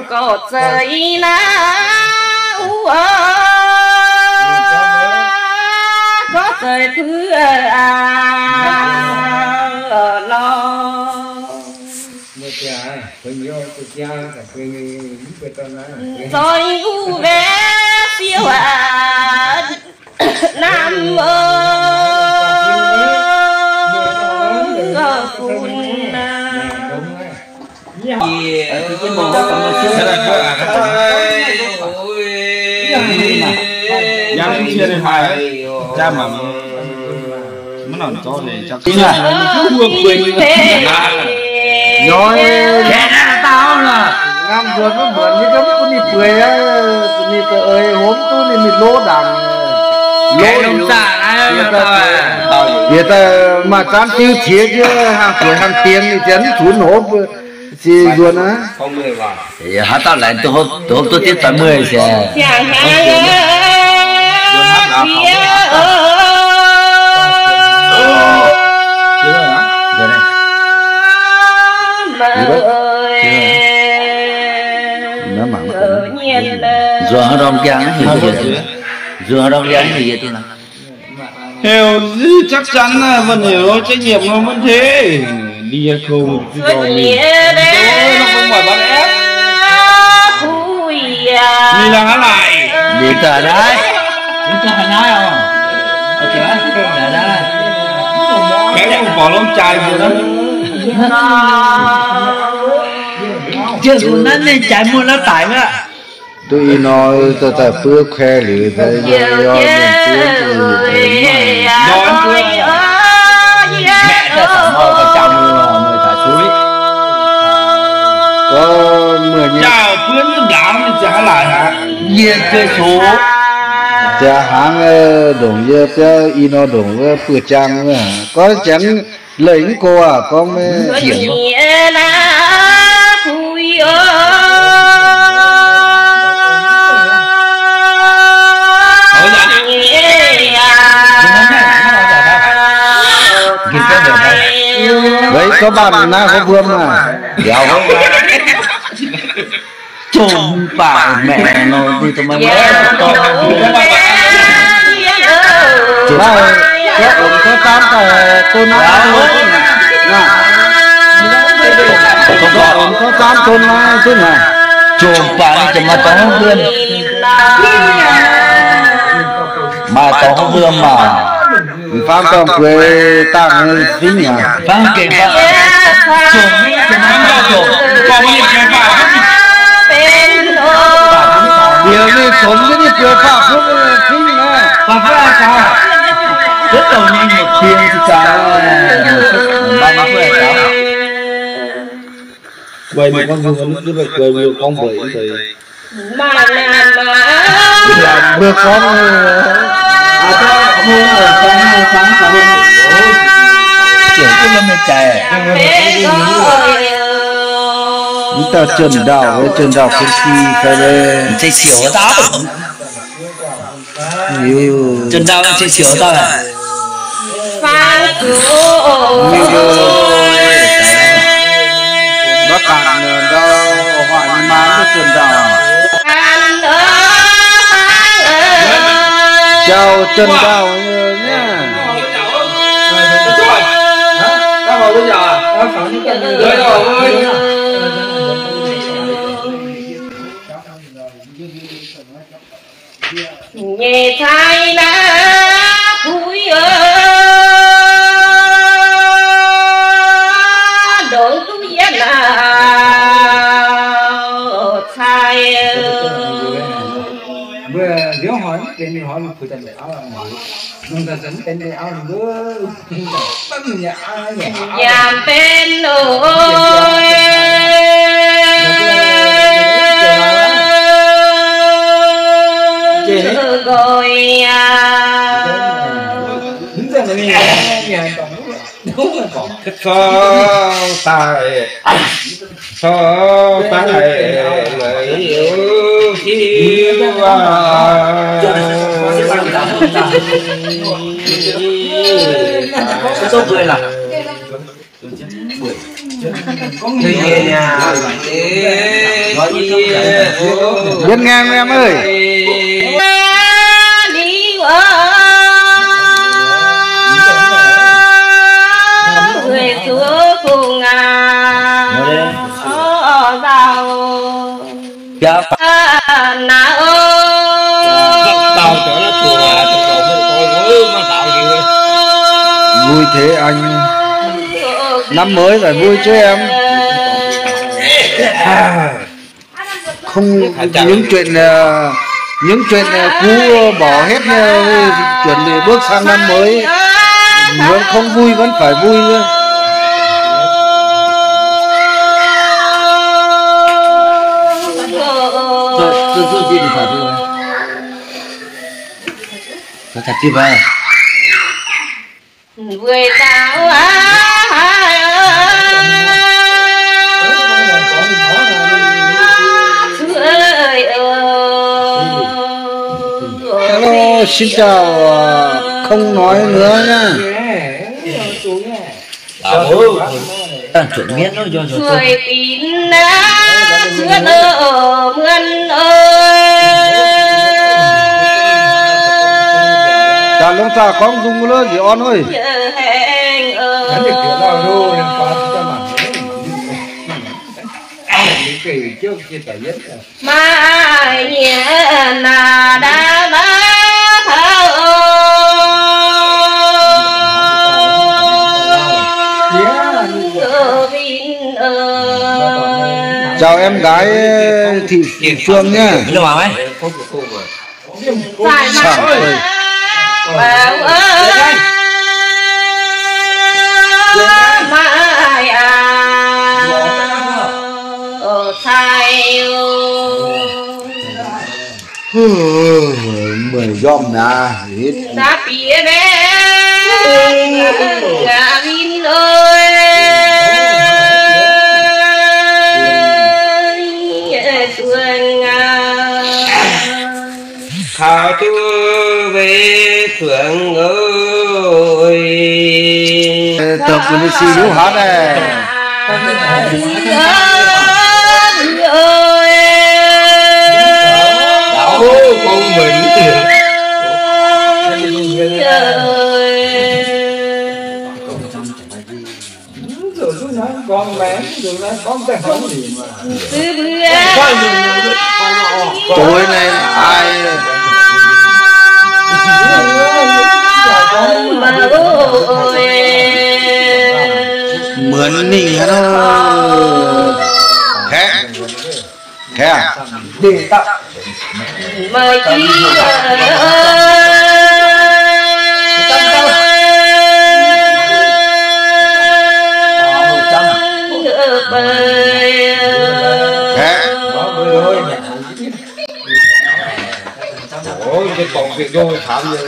Gorqv-zeic naaiv uv, gorqv-zeic puiv nor. Zoih uv mbaeqc siou aqv, namx fun. Nor, ngamv nzuonx maiv muonc nyei, mv bun ninh bueix aqv. Ninh da'eix hopv duqv ninh mingh lov ndaangc. Lov, yietc daaih maaih zaanv diuv qiex jienv, hnangv bueix hnangv dien, ninh ziouc mv cunx hopv. Se nzuonx aqv. Haaix dauh laengz duqv hopv, duqv hopv duqv diuv doix mueiz siang. Nzuonx haaix ndorm njang, nzuonx haaix ndorm njang, heuc duqv naaic. Heuc chắc chắn là vẫn heuc trách nhiệm nó vẫn thế. Đi hay không chứ còn mình. Mì là hả lại. Mì tờ đấy. Cái này cũng bỏ lông chài gì đó. Chưa dù nó nên chạy mua nó tải nữa. Duqv ih nor daaih daaih buov kuaeng liuz, gorngv meih nyei jaa hnaangx ndongc yie biauv ih nor ndongc wuov buoz-jaang wuov, gorngv jangx leih mv go aac, gorngv maiv ziec. Weic gorngv mv baac naaiv hopv wuom aac, yaac hopv zomc baac maengc nor, zuqc maaih gorngv, gorngv ong gorngv zaanv daaih don naaiv, gorngv ong gorngv zaanv don naaiv zunv naaic, zomc baac zuqc maaih dorngx hopv wuom, maaih dorngx hopv wuom maah. Faam dorngh gueix dangh fingx aac. Faam gengh faam, zomc, zomc, zomc. Liuz ninh zomc jienv ninh gueix faam-fluv fingx aac. Faam-fluv aac, zuotv dongh nyei nyuoqc cien zaqc, gueix mbuo gorngv, gueix mbuo gorngv, mbuo gorngv, mv dauh Jien Ndaauh, Jien Ndaauh Kuv Ki fai le? Jien Ndaauh se siouc dauh. Mv baac ndau, huaac nyei maa mv Jien Ndaauh. Jauv Jien Ndaauh nyei. Nyei cai naaiv puix ndongc duqv yie naaic cai. Mbuo nziouv hnoi mv benx ninh hnoi, mbuo puix daaih mbuo auv, mbuo daaih mv benx ninh auv, mbuo Yaac benx oc. Nqoi aqv. Cau daaih, cau daaih, maiv hiuv aac. Nguyễn Ngang em ơi. Vui thế anh. Năm mới phải vui chứ em. Không, những chuyện, ờ, những chuyện, ờ, cũ bỏ hết, ờ, chuẩn bị bước sang năm mới. Muốn không vui vẫn phải vui. Tôi, tôi rút cái điện thoại tôi rồi. Có thật chứ ba? Vui tao ái. Hello, xin chào, à, không nói nữa nhá. Ơ, chuẩn miễn thôi, cho, cho, cho. Suối tín đã, suối lơ mượn ơi. Chào lông xà con dung lơ gì on ơi. Nhớ hẹn ơi. Maiv nyiemc naaic dah maiv taux. Chào em gái Thị Phương nhé. Sảng ơi. Bảo ơi, mai à, ơ, thầy ơi. Mười dòng nà, ít. Nà bìa mèn, ngà vin ơi. Xuân ngà. Thảo tu về phượng ơi. Tổng của Lucy Hiếu hát này. Đạo công mình. Tối nay ai เหมือน Ninh hả? Thế. Thế à? Ôi, cái cổng thì đôi thảm rồi.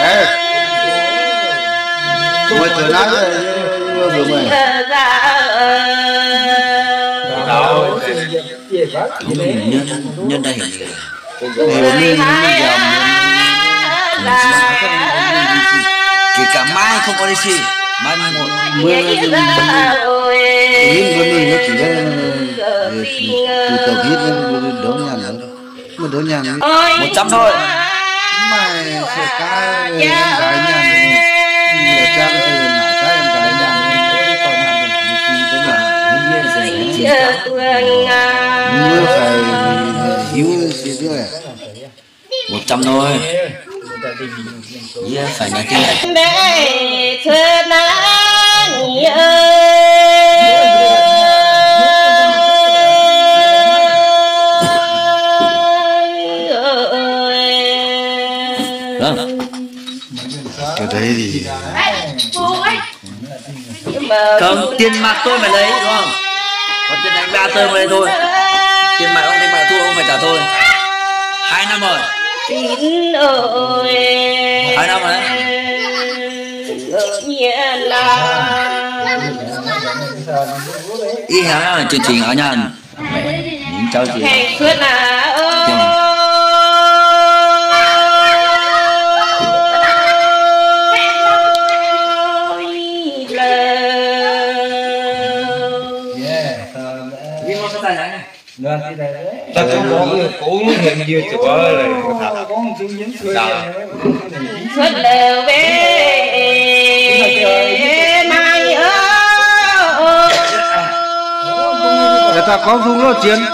Ê, mày từ nãy giờ vừa mày. Không, nhân, nhân đây. Kể cả mai không có đi thi, mai một. Mưa, mưa, mưa, mưa, chỉ có, ừ, tụ tập hít nó đốn nhang nữa. Mà đốn nhang nữa. Một trăm thôi. Mày sẽ cái, em gái nhang nữa. Nửa trăm thì nải cái em gái nhang nữa. Cái con nhang nữa. Mưa phải hiếu gì nữa. Một trăm thôi. Yie phải nói tiếng này. Vâng. Cái đấy thì Không, tiền mặt tôi phải lấy, đúng không? Còn tiền đánh bạc tôi phải lấy thôi. Tiền mặt ông đánh bạc thua ông phải trả tôi. Hai năm rồi. Hai năm rồi đấy. Ít tháng là chương trình áo nhàn. Mẹ, những cháu gì? Hẹn suốt là, ơ. Tiếng. Cuotv la'wei maaih oc. Daaih gorngv nzung loh jienv.